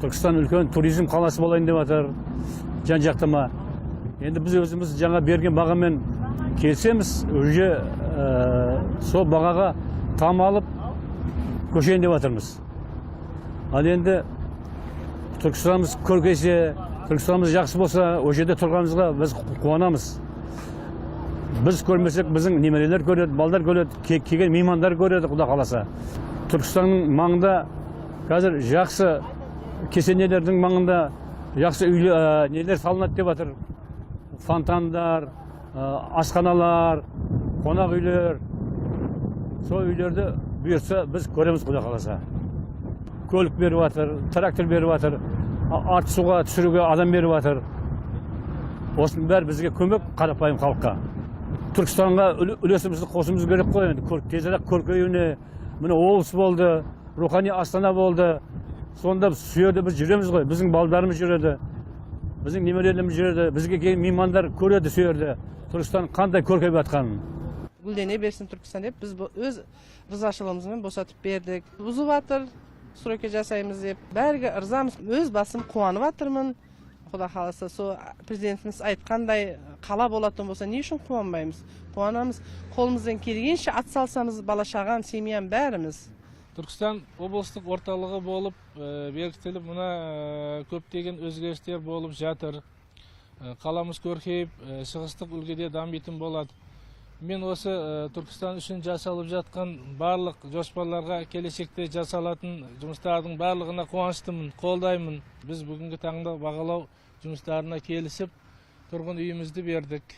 Түркістан үлкен туризм қаласы болайын деп жатыр, жан жақтама. Енді біз өзіміз жаңа берген бағамен келісеміз, уже сол бағаға там алып көшейін деп жатырмыз. Ал енді Түркістанымыз көркейсе, Түркістанымыз жақсы болса, ол жерде тұрғанымызға біз қуанамыз. Біз көрмесек, біздің немерелер көреді, балдар көреді, келген меймандар көреді, құда қаласа. Түркістанның маңында қазір жақсы кесенелердің маңында жақсы үйлер, нелер салынады деп жатыр. Фонтандар, асханалар, қонақ үйлер. Сол үйлерді бұйыртса, біз көреміз, құда қаласа. Көлік беріп жатыр, трактор беріп жатыр, арт суға түсіруге адам беріп жатыр. Осының бәрі бізге көмек, қарапайым халыққа. Түркістанға үлесімізді қосуымыз керек қой енді, тезірек көркеюіне. Міне, облыс болды, рухани астана болды. Сонда сол жерде біз жүреміз ғой, біздің балдарымыз жүреді, біздің немерелеріміз жүреді, бізге келген меймандар көреді сол жерде Түркістан қандай көркейіп жатқанын. Гүлдене берсін Түркістан деп, біз өз ризашылығымызбен босатып бердік. Бұзып жатыр, стройка жасаймыз деп. Бәріге ырзамыз. Өз басым қуанып жатырмын. Құда қаласа, сол президентіміз айтқандай қала болатын болса, не үшін қуанбаймыз? Қуанамыз. Қолымыздан келгенше атсалысамыз, бала шағам, семьям, бәріміз. Түркістан облыстық орталығы болып бекітіліп, мына көптеген өзгерістер болып жатыр. Қаламыз көркейіп, шығыстық үлгіде дамитын болады. Мен осы Түркістан үшін жасалып жатқан барлық жоспарларға, келешекте жасалатын жұмыстардың барлығына қуаныштымын, қолдаймын. Біз бүгінгі таңда бағалау жұмыстарына келісіп, тұрғын үйімізді бердік.